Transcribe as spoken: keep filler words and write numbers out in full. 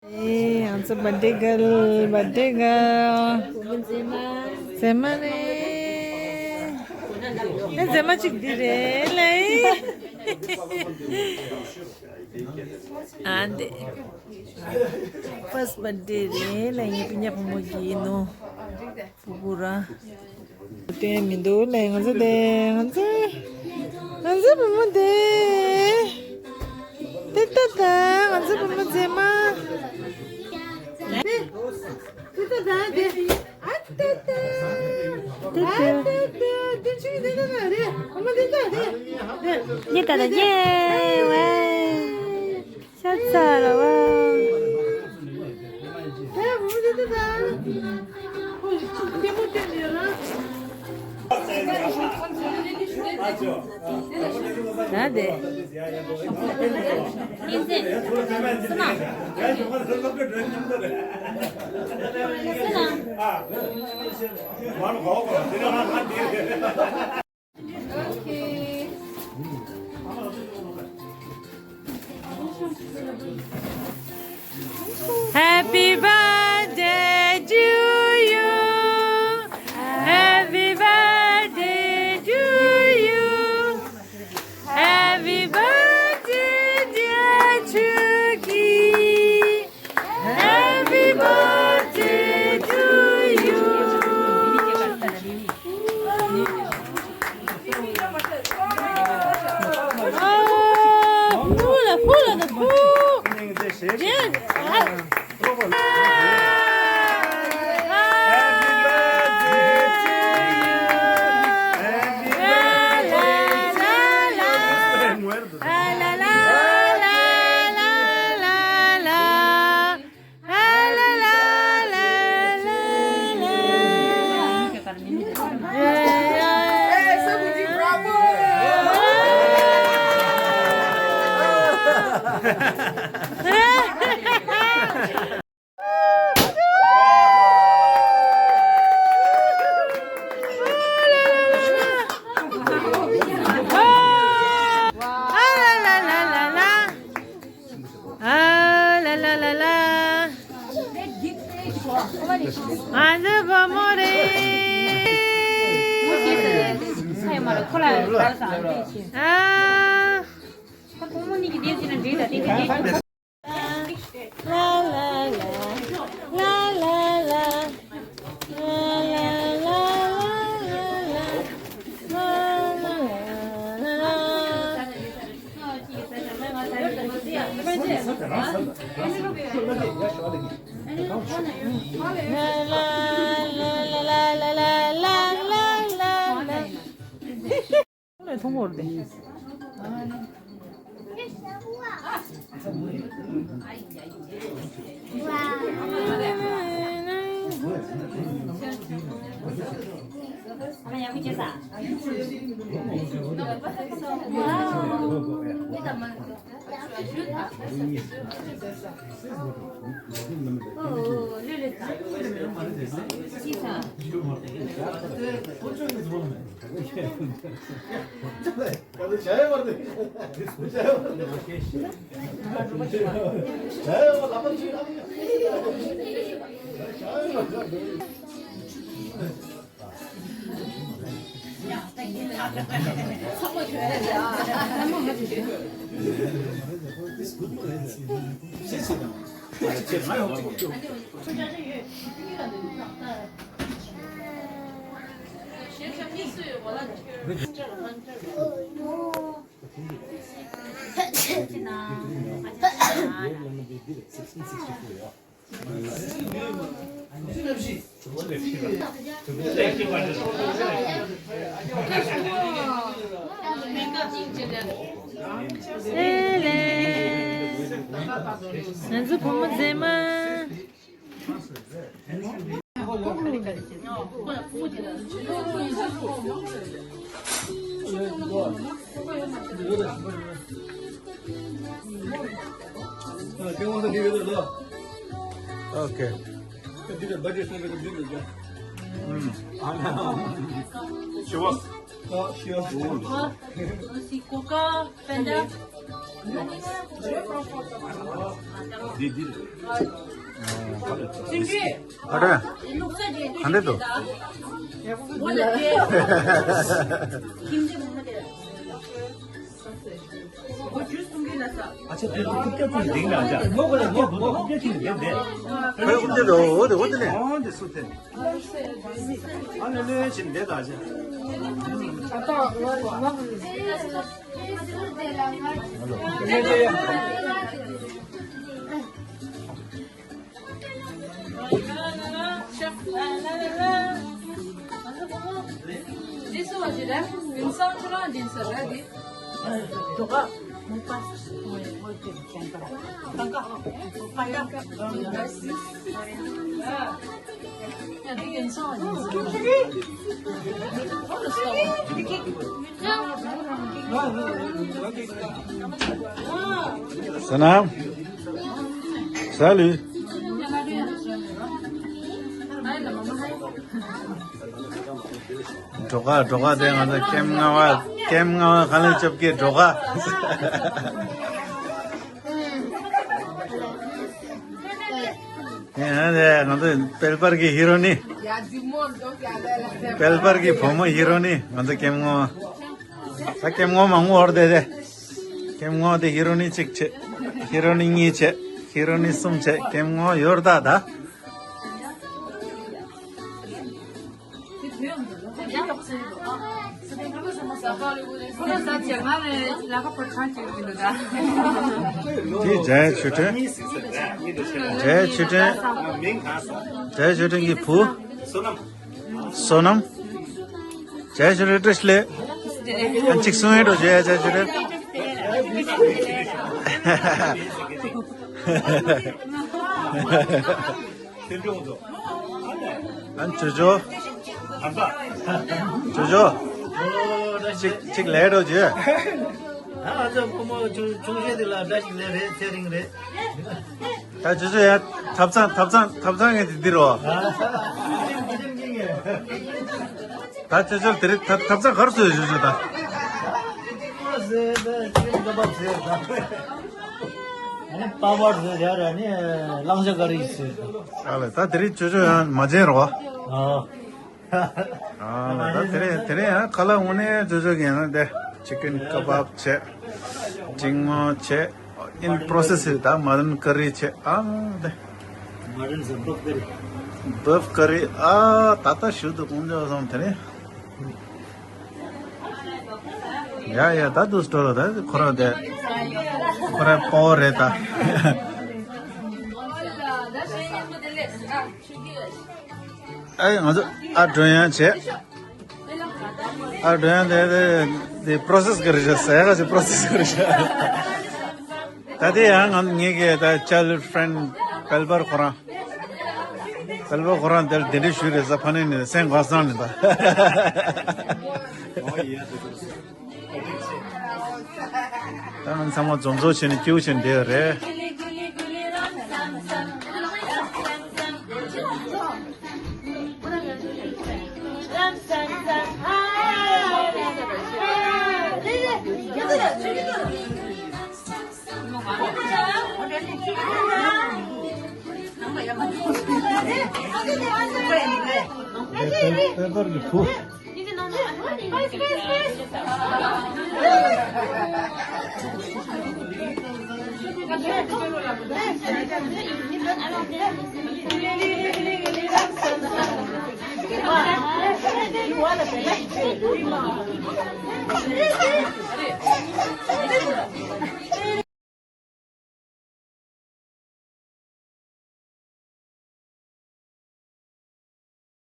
ཨེ། ང་ཚོ་བར་ཐི་ཀལ། བར་ཐི་ཀལ། མཛེས་མ་རེད། ཨེ། མཛེས་མ་གཅིག་འདི་རེད་ལེ། ཨ་འདི་ཕར་སི་བར་ཐི་ཌེ་རེད་ལེ། ངའི་སྤུན་ཀྱག་བུ་མོ་གི་ནོ། སྤུ་གུ་ར། སྟོན་མི་འདུག་ལེ། ང་ཚོ་དེ། ང་ཚོ། ང་ཚོ་བུ་མོ་དེ། དེ་ལྟ་ད། ང་ཚོ་བུ་མོ་མཛེས་མ། དེ་ལྟ་ད་དེ། ཨ་ཏ་ཏ། ཨ་ཏ་ཏ། དེ་ཆུ་དེ་ལྟ་ད་རེད། བུ་མོ་དེ་ལྟ་རེད། དེ་ལྟ་ད་ཡེ་ཝེ། ཤ་ཚ་ར་བ། ད་དེ། Happy birthday to you. Happy birthday to you. Happy birthday, dear Chucky. Happy birthday to you. Oh, hula, hula, the boo. Yes. ཨ་ལ་ལ་ལ་ལ། ང་ཚོ་བུ་མོ་རེད། ཨ། ལ་ལ་ལ། ལ་ལ་ལ། ལ་ལ་ལ། ཐུང་བོར་ཏེ། ཨེ་ལེ། ང་ཚོ་བུ་མོ་མཛེས་མ། Okay. She was. Coca, Fanta. འདི་འདི་རེད། ཨ་རེ། ག་འདྲ་འདུག་ཨ་ཅེ་དེ་ཐུག་སྐྱ་ཚུན་འདིང་ན་ཅ། ཁོའི་ཁུག་རྟ་དོ་འོ་དེ་འོ་དེ་ནས། འོ་དེ་སུ་དེ། ཨ་ལེ་ལེ་ཞིག་འདེད་ད་ཅ། Salam. Salut. གྲོགས་ག་གྲོགས་ག་དེ་ང་ཚོ་ཀེམ་ལྔ་པ། ཀེམ་ལྔ་པ་ཁ་ལེན་ཆོབ་ཀྱི་གྲོགས་ག། ཡང་དེ་ང་ཚོ་དཔལ་འབར་གྱི་ཧི་རོ་ནི། དཔལ་འབར་གྱི་བུ་མོ་ཧི་རོ་ནི་ང་ཚོ་ཀེམ་ལྔ་པ། ད་ཀེམ་ལྔ་པ་མང་པོ་འོར་དེ་དེ། ཀེམ་ལྔ་པ་དེ་ཧི་རོ་ནི་གཅིག་བྱས། ཧི་རོ་ནི་གཉིས་བྱས། ཧི་རོ་ནི་གསུམ་བྱས། ཀེམ་ལྔ་པ་ཡོར་ད་ད། དེ་ཇའི་ཆོས་སྒྲོན། ཇའི་ཆོས་སྒྲོན། ཇའི་ཆོས་སྒྲོན་གྱི་བུ། བསོད་ནམས། ཇའི་ཆོས་སྒྲོན་བཀྲ་ཤིས་བདེ་ལེགས། ཨ་གཅིག་གསུང་ཡས་འགྲོ་ཇའི་ཆོས་སྒྲོན། ཨན་ཅོ་ཅོ། ཅོ་ཅོ། ཅིག་ཅིག་ལས་འགྲོ་ཅོ། ཨ་ཙི་ཕོ་མོ་ཆུང་ཆུང་ཤོས་དེ་ལ་འདྲ་ཞིག་ལས་རེད། ཚེ་རིང་རེད། ད་ཅོ་ཅོ་ཡ་ཐབ་ཚང་ཐབ་ཚང་ཐབ་ཚང་ངས་དེ་འདི་རོ། ད་ཅོ་ཅོ་དེ་རིང་ཐབ་ཐབ་ཚང་གར་སོས་ཅོ་ཅོ་ད། ཨ་ནི་པ་པར་ཟེར་ཡ་ར་ནི་གླང་ཆ་ག་རེ་ཡིན་ཟེར། ཨ་ལ་ད་དེ་རིང་ཅོ་ཅོ་ཡང་མ་བྱན་རོ། ཨ་ལ་ད་དེ་རིང་དེ་རིང་ཡང་ཁ་ལག་དངོས་གནས་ཅོ་ཅོ་གི་ཡང་དེ་ཅི་ཀན་ཀ་བབ་བྱས། ཅིང་མོ་བྱས། ཨིན་པྲོ་སེ་སི་ད་མ་ཏན་ཀ་རི་བྱས། ཨ་དེ་མ་ཏན་ཟེར་བབ་ཀ་རི། བབ་ཀ་རི། ཨ་ད་ད་ཞུ་དུ་ཀུང་ཅོ་སོང་དེ་རིང་། ཡ་ཡ་ད་དུ་སྤྲོ་ལ་ད་ཁོ་རང་དེ་ཁོ་རང་པོ་རེད་ད། ཨེ་ང་ཚོ་ཨ་སྒྲོན་ཡང་བྱས། ཨ་སྒྲོན་ཡང་དེ་དེ་དེ་པྲོ་སེ་སི་ག་རེ་བྱས། ཟ་ཡ་ག་ཚོད་པྲོ་སེ་སི་ག་རེ་བྱས། ད་དེ་ཡང་ང་ངེད་ཀྱི་ད་ཅལ་ཧུཌ་ཕྲེན་ཌི་དཔལ་འབར་ཁོ་རང་། དཔལ་འབར་ཁོ་རང་དེར་གདན་འདྲེན་ཞུས་རེད་ཟ། ཕ་ནས་ནས་སེམས་དགའ་སང་ནས་ད། ད་ང་ཚང་མ་འཛོམས་འཛོམས་བྱས་ནས་སྐྱིད་པོ་བྱས་ནས་བསྡད་ཡོད་རེད། དཔལ་འབར་གྱི་བུ།